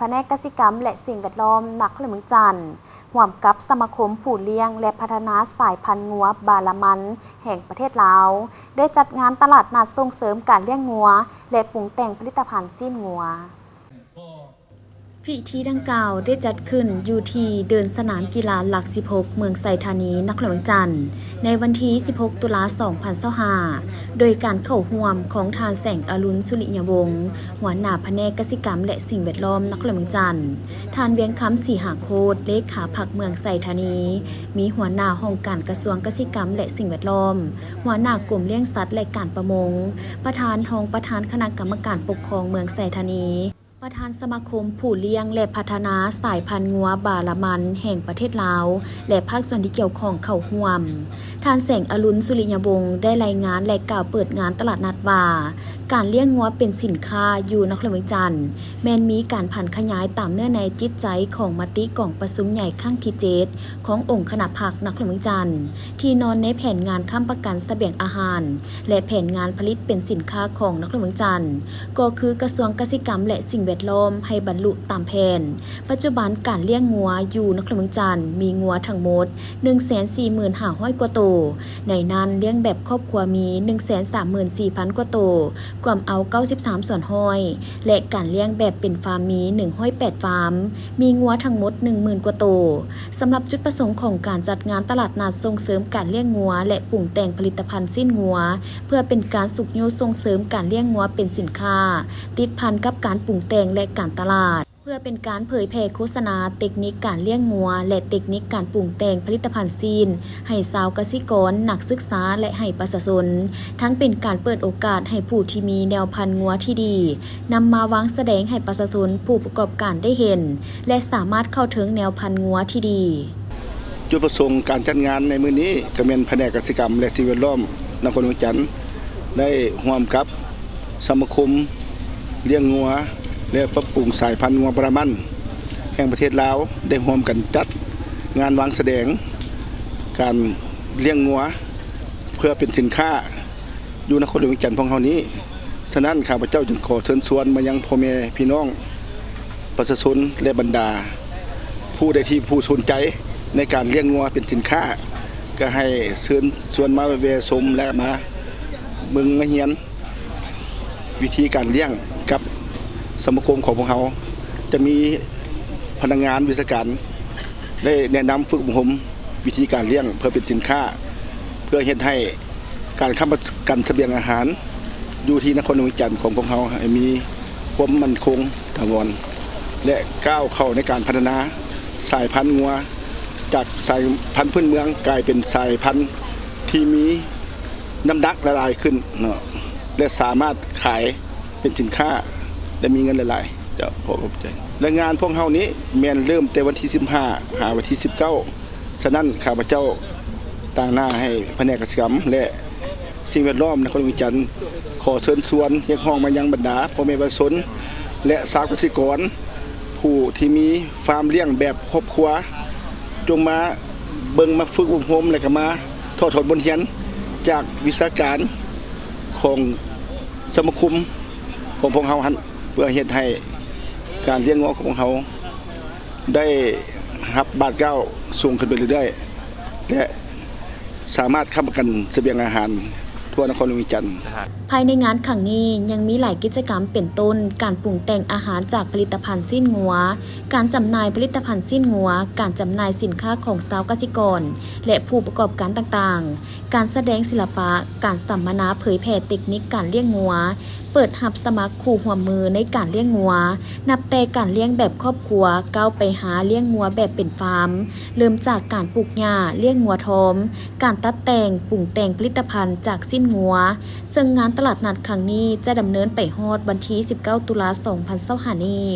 ພະແນກກະສິກຳ ແລະ ສິ່ງແວດລ້ອມ ນະຄອນຫຼວງວຽງຈັນ ຮ່ວມກັບສະມາຄົມຜູ້ລ້ຽງ ແລະ ພັດທະນາສາຍພັນງົວບາລາມັນ ແຫ່ງປະເທດລາວ ໄດ້ຈັດງານຕະຫຼາດນັດສົ່ງເສີມການລ້ຽງງົວ ແລະ ປຸງແຕ່ງຜະລິດຕະພັນຊີ້ນງົວ. ພິທີດັ່ງກ່າວໄດ້ຈັດຂຶ້ນຢູ່ທີ່ເດີ່ນສະໜາມກິລາຫຼັກສິບຫົກ ເມືອງໄຊທານີ ນະຄອນຫຼວງວຽງຈັນ ໃນວັນທີສິບຫົກ ຕຸລາ ສອງພັນຊາວຫ້າ ໂດຍການເຂົ້າຮ່ວມຂອງທ່ານ ແສງອະລຸນ ສຸລິຍະວົງ ຫົວໜ້າພະແນກກະສິກຳ ແລະ ສິ່ງແວດລ້ອມ ນະຄອນຫຼວງວຽງຈັນ, ທ່ານ ວຽງຄຳ ສີຫາໂຄດ ເລຂາພັກເມືອງໄຊທານີ, ມີຫົວໜ້າຫ້ອງການກະຊວງກະສິກຳ ແລະ ສິ່ງແວດລ້ອມ, ຫົວໜ້າກົມລ້ຽງສັດ ແລະ ການປະມົງ, ປະທານ, ຮອງປະທານຄະນະກຳມະການປົກຄອງເມືອງໄຊທານີ, ປະທານສະມາຄົມຜູ້ລ້ຽງ ແລະ ພັດທະນາສາຍພັນງົວບາລາມັນແຫ່ງປະເທດລາວ ແລະ ພາກສ່ວນທີ່ກ່ຽວຂ້ອງເຂົ້າຮ່ວມ. ທ່ານ ແສງອະລຸນ ສຸລິຍະວົງ ໄດ້ລາຍງານ ແລະ ກ່າວເປີດງານຕະຫຼາດນັດວ່າ ການລ້ຽງງົວເປັນສິນຄ້າຢູ່ນະຄອນຫຼວງວຽງຈັນ ແມ່ນມີການຜັນຂະຫຍາຍຕາມເນື້ອໃນຈິດໃຈຂອງມະຕິກອງປະຊຸມໃຫຍ່ຄັ້ງທີເຈັດ ຂອງອົງຄະນະພັກນະຄອນຫຼວງວຽງຈັນ ທີ່ນອນໃນແຜນງານຄ້ຳປະກັນສະບຽງອາຫານ ແລະ ແຜນງານຜະລິດເປັນສິນຄ້າຂອງນະຄອນຫຼວງວຽງຈັນ ກໍຄືກະຊວງກະສິກຳ ແລະ ສິ່ງແວດລ້ອມ ໃຫ້ບັນລຸຕາມແຜນ. ປັດຈຸບັນການລ້ຽງງົວຢູ່ນະຄອນຫຼວງວຽງຈັນມີງົວທັງໝົດໜຶ່ງແສນສີ່ໝື່ນຫ້າຮ້ອຍກວ່າໂຕ, ໃນນັ້ນລ້ຽງແບບຄອບຄົວມີໜຶ່ງແສນສາມໝື່ນສີ່ພັນກວ່າໂຕ, ກວມເອົາເກົ້າສິບສາມສ່ວນຮ້ອຍ ແລະ ການລ້ຽງແບບເປັນຟາມມີໜຶ່ງຮ້ອຍແປດຟາມ, ມີງົວທັງໝົດໜຶ່ງໝື່ນກວ່າໂຕ. ສຳລັບຈຸດປະສົງຂອງການຈັດງານຕະຫຼາດນັດສົ່ງເສີມການລ້ຽງງົວ ແລະ ປຸງແຕ່ງຜະລິດຕະພັນຊີ້ນງົວ ເພື່ອເປັນການຊຸກຍູ້ສົ່ງເສີມການລ້ຽງງົວເປັນສິນຄ້າ ຕິດພັນກັບການປຸງແຕ່ງ ແລະ ການຕະຫຼາດ, ເພື່ອເປັນການເຜີຍແຜ່ໂຄສະນາເຕັກນິກການລ້ຽງງົວ ແລະ ເຕັກນິກການປຸງແຕ່ງຜະລິດຕະພັນຊີ້ນ ໃຫ້ຊາວກະສິກອນ, ນັກສຶກສາ ແລະ ໃຫ້ປະຊາຊົນ, ທັງເປັນການເປີດໂອກາດໃຫ້ຜູ້ທີ່ມີແນວພັນງົວທີ່ດີ ນຳມາວາງສະແດງໃຫ້ປະຊາຊົນຜູ້ປະກອບການໄດ້ເຫັນ ແລະ ສາມາດເຂົ້າເຖິງແນວພັນງົວທີ່ດີ. ຈຸດປະສົງການຈັດງານໃນມື້ນີ້ ກໍແມ່ນພະແນກກະສິກຳ ແລະ ສິ່ງແວດລ້ອມນະຄອນຫຼວງວຽງຈັນ ໄດ້ຮ່ວມກັບສະມາຄົມລ້ຽງງົວ ແລະ ປັບປຸງສາຍພັນງົວບຣາມັນແຫ່ງປະເທດລາວ ໄດ້ຮ່ວມກັນຈັດງານວາງສະແດງການລ້ຽງງົວ ເພື່ອເປັນສິນຄ້າ ຢູ່ນະຄອນຫຼວງວຽງຈັນຂອງເຮົານີ້. ສະນັ້ນ ຂ້າພະເຈົ້າຈຶ່ງຂໍເຊີນຊວນມາຍັງພໍ່ແມ່ພີ່ນ້ອງປະຊາຊົນ ແລະ ບັນດາຜູ້ໃດທີ່ຜູ້ສົນໃຈໃນການລ້ຽງງົວເປັນສິນຄ້າ ກໍໃຫ້ເຊີນຊວນມາແວ່ຊົມ ແລະ ມາເບິ່ງມາຮຽນວິທີການລ້ຽງກັບສະມາຄົມຂອງພວກເຮົາ. ຈະມີພະນັກງານວິຊາການໄດ້ແນະນຳຝຶກອົບຮົມວິທີການລ້ຽງເພື່ອເປັນສິນຄ້າ ເພື່ອເຮັດໃຫ້ ການຄ້ຳປະກັນສະບຽງອາຫານຢູ່ທີ່ນະຄອນຫຼວງວຽງຈັນຂອງພວກເຮົາໃຫ້ມີຄວາມໝັ້ນຄົງຖາວອນ ແລະ ກ້າວເຂົ້າໃນການພັດທະນາສາຍພັນງົວ ຈາກສາຍພັນພື້ນເມືອງກາຍເປັນສາຍພັນທີ່ມີນ້ຳໜັກຫຼາຍໆຂຶ້ນເນາະ ແລະ ສາມາດຂາຍເປັນສິນຄ້າ ແລະ ມີເງິນຫຼາຍໆ. ເຈົ້າ ຂໍຂອບໃຈ. ແລະ ງານພວກເຮົານີ້ແມ່ນເລີ່ມແຕ່ວັນທີສິບຫ້າ ຫາວັນທີສິບເກົ້າ. ສະນັ້ນ ຂ້າພະເຈົ້າຕາງໜ້າໃຫ້ພະແນກກະສິກຳ ແລະ ສິ່ງແວດລ້ອມນະຄອນຫຼວງວຽງຈັນ ຂໍເຊີນຊວນຮຽກຮ້ອງມາຍັງບັນດາພໍ່ແມ່ປະຊາຊົນ ແລະ ຊາວກະສິກອນ ຜູ້ທີ່ມີຟາມລ້ຽງແບບຄອບຄົວ ຈົ່ງມາເບິ່ງ ມາຝຶກອົບຮົມ ແລະ ກໍມາຖອດຖອນບົດຮຽນຈາກວິຊາການຂອງສະມາຄົມຂອງພວກເຮົາຫັ້ນ ເພື່ອເຮັດໃຫ້ການລ້ຽງງົວຂອງພວກເຮົາ ໄດ້ຮັບບາດກ້າວສູງຂຶ້ນໄປເລື້ອຍໆ ແລະ ສາມາດຄ້ຳປະກັນສະບຽງອາຫານທົ່ວນະຄອນຫຼວງວຽງຈັນ. ພາຍໃນງານຄັ້ງນີ້ຍັງມີຫຼາຍກິດຈະກຳ ເປັນຕົ້ນ ການປຸງແຕ່ງອາຫານຈາກຜະລິດຕະພັນຊີ້ນງົວ, ການຈຳໜ່າຍຜະລິດຕະພັນຊີ້ນງົວ, ການຈຳໜ່າຍສິນຄ້າຂອງຊາວກະສິກອນ ແລະ ຜູ້ປະກອບການຕ່າງໆ, ການສະແດງສິລະປະ, ການສຳມະນາເຜີຍແຜ່ເຕັກນິກການລ້ຽງງົວ, ເປີດຮັບສະໝັກຄູ່ຮ່ວມມືໃນການລ້ຽງງົວ, ນັບແຕ່ການລ້ຽງແບບຄອບຄົວ ກ້າວໄປຫາລ້ຽງງົວແບບເປັນຟາມ, ເລີ່ມຈາກການປູກຫຍ້າ, ລ້ຽງງົວທອມ, ການຕັດແຕ່ງ, ປຸງແຕ່ງຜະລິດຕະພັນຈາກຊີ້ນງົວ, ເຊິ່ງງານຕະຫຼາດນັດຄັ້ງນີ້ຈະດຳເນີນໄປຮອດວັນທີສິບເກົ້າ ຕຸລາ ສອງພັນຊາວຫ້ານີ້.